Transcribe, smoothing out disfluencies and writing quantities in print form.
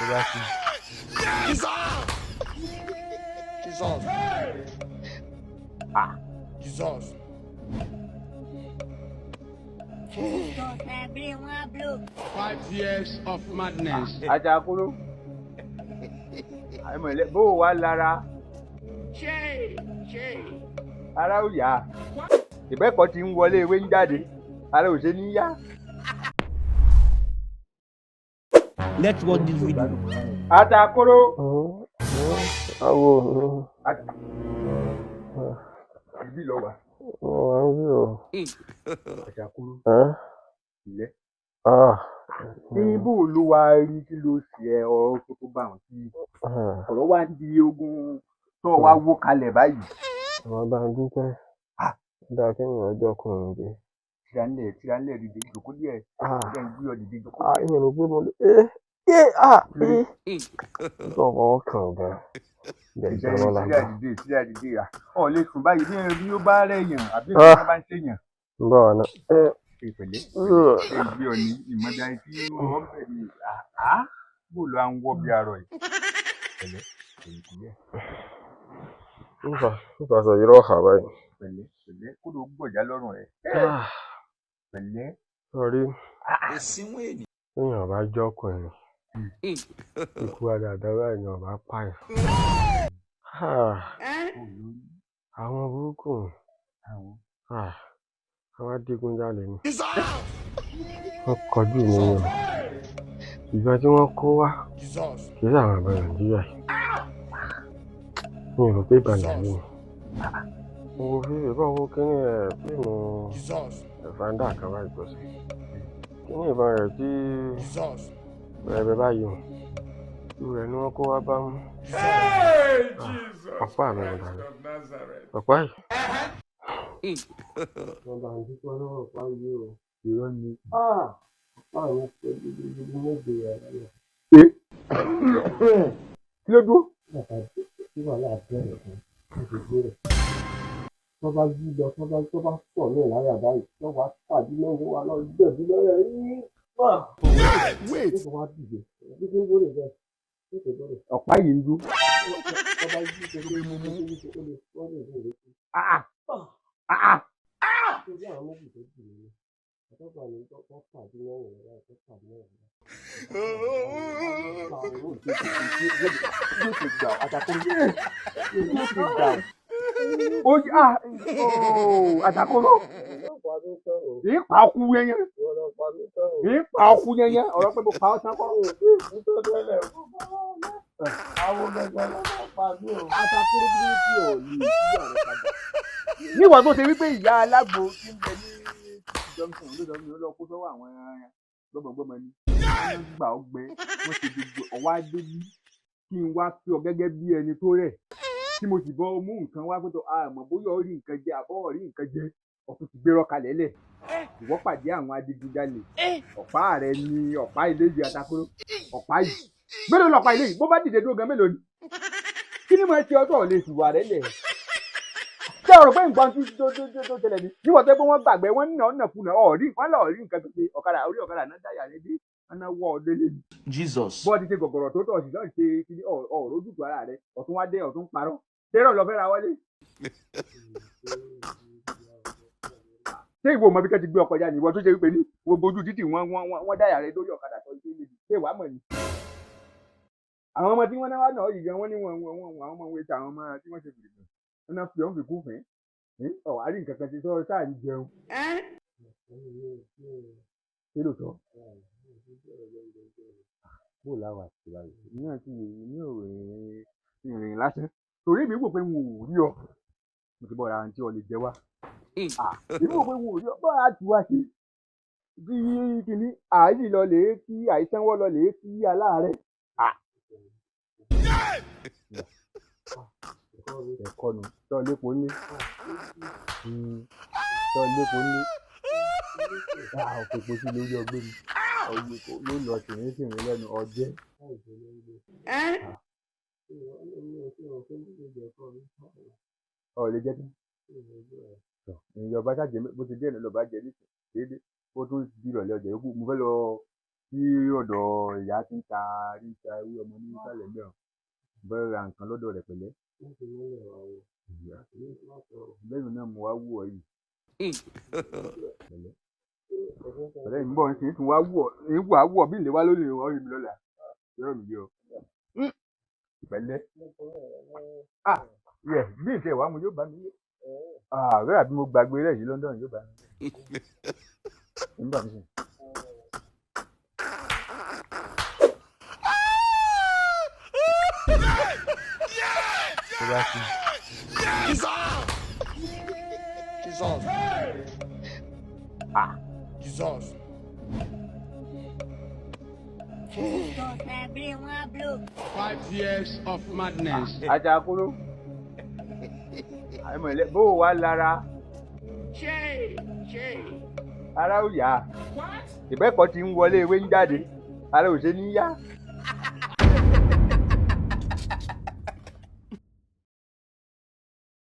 Bá sí. Jesus. Jesus. 5 years of madness. Àjàkúrú. Àìmọ̀lẹ́ bó o wá lára. Ara ò yá. Ìbẹ́pọ̀ ti ń wọlé ewé ń jáde. Ara ò ṣe ní yá. Let's watch this video. Àjàkúrú. Awo Ibi lọ wà. Wà ń rí o. Àjàkúrú. Ẹ́ Ilẹ̀. Ah. Ní bó ló wá rí kí ló ṣe ẹ ọ̀rọ̀ tó tó bá wọn tí ọ̀rọ̀ wá ń di ogun tó wá wó kalẹ̀ báyìí. Àwọn bá ń dúpẹ́. Ah. Ó dáa kéèyàn ọjọ́ ọkùnrin dé. Tìránlẹ̀ tìránlẹ̀ dìde jòkó díẹ̀ Ah. díẹ̀ ń gbé ọ dìde jòkó. Ah, ìyẹn ló gbé mo lé. Ẹ́ ẹ́ ah ẹ́. Tó ọkọ̀ kàn gan. Ibẹ̀ Ìjẹ́ ìjọba sílẹ̀ làgbà. dìde sílẹ̀ dìde à. Ọ̀ lè sùn báyìí bí ó bá rẹ̀ yàn àbí Ah. nǹkan bá ń ṣèyàn. Ń bọ̀ wá náà. Ẹ́ Ìpẹ̀lẹ́ ṣe gbé ọ ní ìmọ̀dá tí wọ́n bẹ̀ ní àá bó ló à ń wọ́ bí arọ yìí. Pẹ̀lẹ́ pẹ̀lẹ́ pẹ̀lẹ́ Nípa nípa sọ irọ́ ọ̀hà báyìí. Pẹ̀lẹ́ pẹ̀lẹ́ kó ló gbọ̀já lọ́rùn rẹ̀. Ah. Pẹ̀lẹ́. Sọrí téèyàn bá jọ́kùnrin ikú àdàdà báyìí ni ọba pààyàn. Ah. Kó lórí Àwọn burúkú àwọn. ah, àwọn adigunjalè ni. Wọ́n kọjú mi ni o. Ìbọn tí wọ́n kó wá Jesus. kì í ṣàwọn ìbọn Nàìjíríà yìí. Mi ò rò pé ìbọn Nàìjíríà ni. Mo wo fífi ìbọn wo kíní ẹ̀ fíìmù Jesus. Ẹ̀fáńdà kan báyìí tó ṣe. Kíní ìbọn rẹ̀ tí Jesus. rẹ̀bẹ̀ báyìí o. Irú rẹ̀ ni wọ́n kó wá bá mú. Ọ̀pá mi ò dàgbà. Ọ̀pá yìí. Wọ́n bá ń dúpẹ́ lọ́wọ́ ọ̀pá yìí o. Irọ́ ni. Ah! Ọ̀pá mi pé gidigidi méje rẹ̀ lọ́nà. Kí ló dúró? Bàtà tí wàhálà bẹ̀rẹ̀ fún un ti gbé rẹ̀. Tó bá yí lọ, tó bá pọ̀ ní ìláyà báyìí, tó wá tàbí lọ́wọ́ wa lọ gbẹ̀bí lọ́rẹ̀ yìí. Wait. Ó wá dìde. Bí kí ń gbórè bẹ́ẹ̀. Ó kò gbórè. Ọ̀pá yìí ń dúró. Tó bá yí lọ, tó bá yí lọ, ó lè fọ́ ní ìlú rẹ̀. Ah ah. Torí àwọn méjì tó jù mí lọ. Àtọ́gbà mi tó tàbí lọ́wọ́ rẹ̀ báyìí, tó tàbí lọ́wọ́ rẹ̀. Yóò ti gbà ọ́, Àjàkúrú. Yóò ti gbà ọ́. Ó yá ooo Àjàkúrú. Ìpa ọkú yẹnyẹn. Ìpa ọkú yẹnyẹn. Ọ̀rọ̀ pé mo pa ọ́ sánkọ́. Àjàkúrú bí tí ò lè yí ọ̀rẹ́ padà. Níwọ̀n tó ṣe wípé ìyá alágbo tí ń bẹ ní Johnson ló sọ fún mi ó lọ kó sọ́wọ́ àwọn gbọ́mọgbọ́mọ ni. Wọ́n gbà ọ́ gbẹ, wọ́n ṣe gbogbo ọ̀wá débí kí n wá pé ọ gẹ́gẹ́ bí ẹni tó rẹ̀ tí mo sì bọ́ mú nǹkan wá pé tó àmọ́ bóyá ó rí nǹkan jẹ àbọ̀ ó rí nǹkan jẹ ọ̀tún ti gbérọ́ kalẹ̀ lẹ̀ ìwọ pàdé àwọn adigunjalè ọ̀pá rẹ ni ọ̀pá ilé yìí Àtàkúrú ọ̀pá yìí mélòó lọ̀pá ilé yìí bó bá dìde dúró gan mélòó ni kí ni mo ṣe ọtọ̀ lè fìwà rẹ lẹ̀ ṣé o rò pé nǹkan tí tó tó tó tó ṣẹlẹ̀ ni níwọ̀n tó pé wọ́n gbàgbé wọ́n nà ọ̀nà kùnà ọ̀rí wọ́n lọ rí nǹkan tó ṣe ọ̀kadà orí ọ̀kadà náà dáyà rẹ dé wọ́n náà wọ́ ọ délé ni Jesus. bọ́ọ̀ ti ṣe gọ̀gọ̀rọ̀ tó tọ̀ sí lọ́ọ̀ ṣe kí ọ̀rọ̀ ojútùú ara rẹ ọ̀tún wá dé ọ̀tún parọ́ tẹ́rọ̀ lọ fẹ́ ra wọlé. Ṣé ìwọ mọ̀ bí kẹ́ ti gbé ọkọ̀ já ni ìwọ tó ṣe wípé ní gbogbo ojú títì wọ́n wọ́n wọ́n dáyà rẹ lórí ọ̀kadà tó ṣe lébi ṣé ìwà mọ̀ ni. Àwọn ọmọ tí wọ́n náà wá náà yìí gan wọ́n ní wọn wọn wọn àwọn ọmọ wọn ètò àwọn ọmọ tí wọ́n ṣe fìdí wọn náà fi ọ́n fi kú fẹ́ ọ̀ wá rí nǹkan kan ti sọ sáà ń jẹun. Ṣé lóòótọ́? Bó làwọn àti báyìí náà ti ní òrìn ìrìn lásán torí mi wò pé n ò rí ọ mo ti bọ́ra àǹtí ọ lè jẹ wá èmi wò pé n ò rí ọ bọ́ra ti wá sí bí kìíní ààyè lọ lè kí àìsánwó lọ lè kí aláàárẹ̀. Ẹ̀kọ́ nu tọ́ lépo ní tọ́ lépo ní òpèpò sí lórí ọgbẹ́ mi yóò lọ tìrín tìrín lẹ́nu ọjẹ́. Ọ lè jẹ́ kí ìjọba ṣàjẹ́ bó ti dé ìrìnlọ́ba jẹ nísìnyí déédéé ó tún di ìrọ̀lẹ́ ọjà yòókù mo fẹ́ lọ Sí ọ̀dọ̀ ìyá tí ń ta rí ta ewé ọmọ ní ìsàlẹ̀ mẹ́rin bẹ́ẹ̀ ra nǹkan lọ́dọ̀ rẹ̀ pẹ̀lẹ́. Lẹ́yìn náà mo wá wù ọ́ yìí. Pẹ̀lẹ́ pẹ̀lẹ́ ń bọ̀ ń sìn tún wá wù ọ́ ń wà wù ọ́ bí ìlé wá lórí ìwọ̀n rí mi lọ́la yọ̀rọ̀ mi yọ. Pẹ̀lẹ́ ah yẹ bí ìtẹ̀ wá mu yóò bá mi yé ààrẹ àbí mo gbàgbé rẹ̀ yìí London yóò bá mi ń bà mí sìn. Tó bá sí. Jesus. Jesus. 5 years of madness. Àjàkúrú àìmọ̀ ilẹ̀ bó o wá lára ara ò yá, ìbẹ́pọ̀ ti ń wọlé, ewé ń jáde, ara ò ṣe ní yá.